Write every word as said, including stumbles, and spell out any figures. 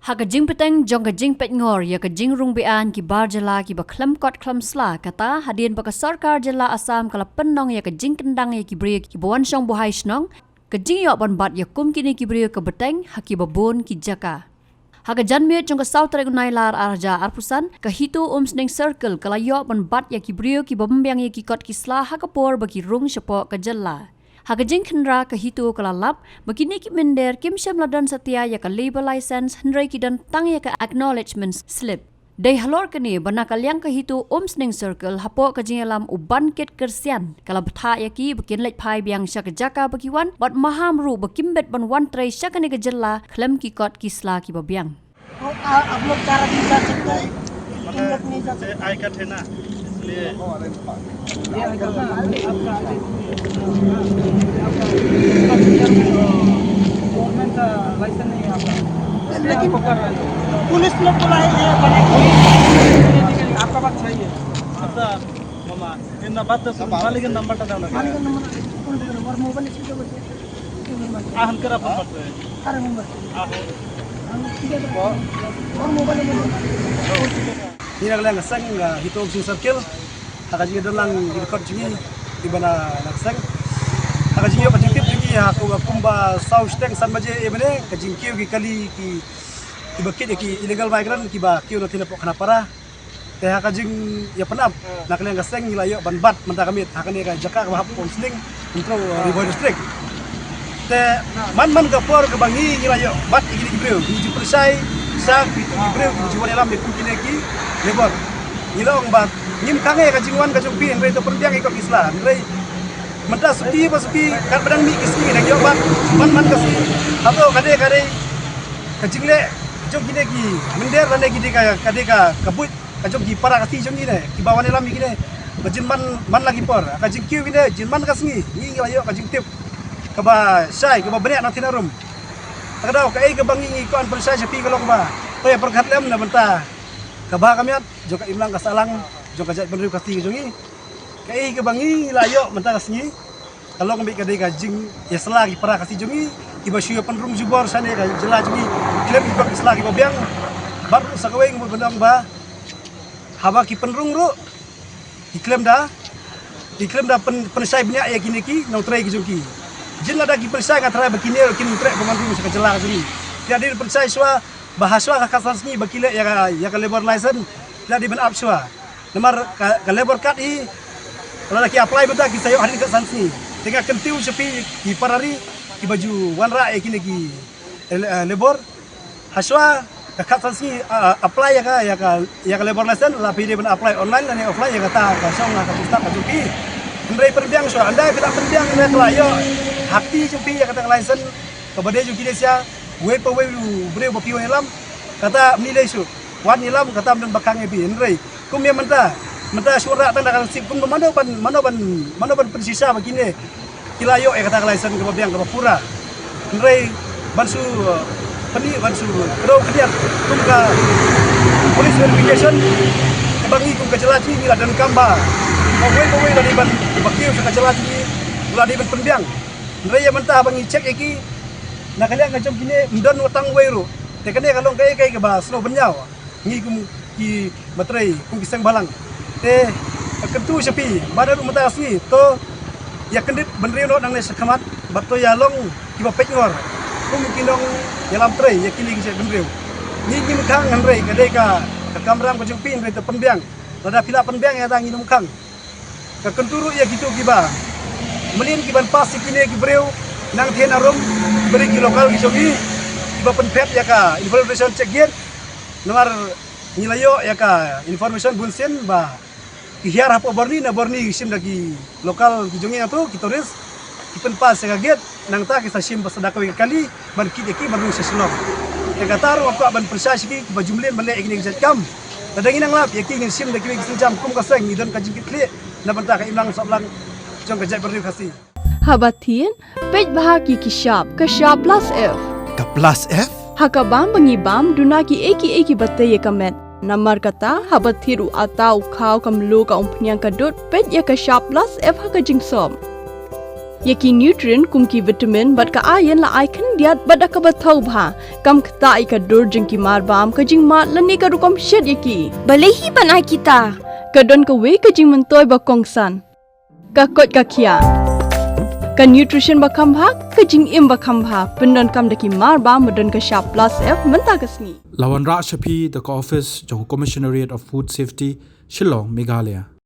Ha ka jingbteng jong ka jingpeit ngor ïa ka jingrung beaiñ ki bar jylla kiba khlem kot khlem sla, kata hadien ba ka sorkar jylla Assam ka la pynlong ïa ka jingkyndang ïa ki briew kiba wan shong buhai shnong, ka jingïoh ban bat ïa kum kine ki briew ka bteng ha kiba bun ki jaka. Ha ka janmiet jong ka saw tarik u Nailar ar hajar arphew san, ka HITO Umsning Circle ka la ïoh ban bat ïa ki briew kiba ym biang ïa ki kot ki sla ha ka por ba ki rung shapoh ka jylla. Ha ka jingkhynra, ka HITO ka la lap ba kine ki mynder kim shym la don satia ïa ka labour license, hynrei ki don tang ïa ka acknowledgement slip. Dei halor kane ba na ka liang ka HITO Umsning Circle, hapoh ka jingïalam u Bankit Kyrsian, ka la bthah ïa ki ba kin leit phai biang sha ka jaka ba ki wan, bad maham ruh ba kim bit ban wan trei sha kane ka jylla khlem ki kot ki sla kiba biang. वो आ-, आप लोग चार आदमी जा सकते हैं, तीन लोग नहीं जा सकते। आई का थे ना, इसलिए। ये आई का ना, आपका, आपका गवर्नमेंट का लाइसेंस नहीं है आपका, इसलिए आपको कर रहे हैं। पुलिस लोग बुलाए, ये बने। आपका बात सही है। अच्छा, मामा, इन बात तो सुन, मालिक का नंबर तो डालो। मालिक का नंबर, कौन बोल रहा है? और मोबाइल इसी पे बोल रहे हैं। Ah, han kara pun pat. Kara pun pat. Ah. Ang tiga dah. Orang mobile yang mana? Ngi na ka liang ka seng, ah, HITO Umsning Circle. Ha ka jingdon lang ki kot jong ngi kiba na ka seng. Ha ka jingïoh ka jingtip jong ngi ha ka kumba saw shiteng san baje ïa mynne, ka jingkiew ki kali ki, kiba kit ïa ki illegal migrant kiba kiew na tine poh khana para. Te ha ka jingïapynap na ka liang ka seng ngi la ïoh ban bat mynta ka miet ha kane ka jaka kaba hap Umsning, Umtrew, Ri Bhoi District. Te man man ka por kaba ngi, ngi la ïoh bat ïa kine ki briew, ngi ju pynshai sha kito ki briew kiba ju wan ïalam ïa kine ki labour. Ngi la ong ba ngim khang ïa ka jingwan ka jong phi, hynrei to pynbiang ïa ka ki sla, hynrei mynta suki ba suki katba dang mih ki sngi ngi dang ïoh bat man man ka sngi. Hato ka dei, ka dei ka jingleh jong kine ki mynder lane ki dei ka, ka dei ka, ka buit ka jong ki para Khasi jong ngi ne, kiba wan ïalam ïa kine. Ba jin man, man la ki por, ka jingkiew kine, jin man ka sngi, ngi, ngi la ïoh ka jingtip kaba shai, kaba bniah na thin na rum. Ta ka daw kaei kaba ngi, ngi kwah pynshai sha phi ka long ba, to ïa pyrkhat lem na bynta ka bha ka miat jong ka imlang ka sahlang jong ka jaitbynriew Khasi ka jong ngi. Kaei kaba ngi, ngi la ïoh mynta ka sngi, ka long beit ka dei ka jingïasla ki para Khasi jong ngi kiba shu ïa pynrung jubor shane ka jylla jong ngi khlem ki kot ki sla kiba biang. Bad ruh sa kawei ngi mut ban ong ba haba ki pynrung ruh ki khlem da, ki khlem da pyn, pynshai bniah ïa kine ki nongtrei ki jong ki. Jin lada ki pynshai, nga tharai ba kine ruh kin treh ban wan rung sha ka jylla ka jong ngi. Ki la dei ban pynshai shuwa, ba ha shuwa ka khatsan sngi ba ki leh ïa ka, ïa ka labour license, ki la dei ban ap shuwa. Namar ka, ka labour card hi, lada ki apply mynta ki sa ïoh hadien khatsan sngi. Te nga kyntiew sha phi ki para ri kiba ju wanrah ïa kine ki, eh, labour. Ha shuwa ka khatsan sngi, ah, apply ïa ka, ïa ka, ïa ka labour license, la phi dei ban apply online lane offline ïa kata ka shong, ka pynstad ka jong phi. Hynrei pynbiang shuwa, ynda phi la pynbiang, ynda phi la ïoh ha kti jong phi ïa kata ka license kaba dei jong ki dei sha, wei pa wei u briew ba phi wan ïalam, kata ym lei shuh. Wan ïalam kata ym don ba khang ïa phi, hynrei kum ïa mynta, mynta shu wanrah tang da ka receipt, kumno, mano ban, mano ban, mano ban pynshisha ba kine ki la ïoh ïa kata ka license kaba biang kaba pura. Hynrei ban shu, uh, pyni, ban shu kdew khyndiat kum ka police verification kaba ngi kum ka jylla jong ngi la donkam ba kawei kawei la dei ban, ba kiew sha ka jylla jong ngi la dei ban pynbiang. Hynrei ïa mynta ba ngi check ïa ki na ka liang ka jong kine ym don wat tang wei ruh. Te kane ka long kaei kaei kaba sngewbha ban ïaw ngi kum ki batrei, kum ki seng bhalang. Te ka kyntu sha phi ba naduh mynta ka sngi to ïa kyndit bynriew noh nangne shakhmat bad to ïa long kiba peit ngor kum ki nongïalam trei ïa kine ki jaitbynriew. Ngi ngim khang, hynrei ka dei ka, ka kamram ka jong phi, hynrei to pynbiang. Lada phi la pynbiang ïa kata ngin ym khang. Ka kyntu ruh ïa kito kiba mlien ki ban pass ïa kine ki briew nangtei na rum, bad ki local ki jong ngi kiba pynphet ïa ka infiltration check gate. Namar ngi la ïoh ïa ka information bunsien ba ki hiar hapoh Burnie, na Burnie ki shim da ki local ki jong ngi, na to ki tourist, ki pynpass ïa ka gate. Nangta ki sa shim ba sa da kawei ka kali ban kit ïa ki ban rung sha Shillong. Te kata ruh nga kwah ban pynshai sha ki kiba ju mlien ban leh ïa kine ki jait kam. Lada ngi nang lap ïa ki, ngin shim da kiwei ki sienjam kum ka seng, ngi don ka jingkitkhlieh na bynta ka imlang sahlang jong ka jaitbynriew Khasi. Haba thied, peit bha ki, ki shap, ka shap plus F. Ka plus F? Ha ka bam ba ngi bam, duna kiei kiei kiba tei ïa ka met. Namar kata, haba thied u atta, u khaw, ka mluh, ka umphniang, ka dud, peit ïa ka shap plus F ha ka jingsop. Ïa ki nutrient kum ki vitamin bad ka iron la ai khyndiat bad da kaba thaw bha. Kam ktah ïa ka dur jong ki marbam, ka jingmad lane ka rukom shet ïa ki. Balei hi ban ai kita? Ka don kawei ka jingmyntoi ba kongsan. Ka koit ka khiah. Ka nutrition ba kham bha, ka jingim ba kham bha. Pyndonkam da ki marbam ba don ka shap plus F mynta ka sngi. La wanrah sha phi da ka office jong ka Commissionerate of Food Safety, Shillong, Meghalaya.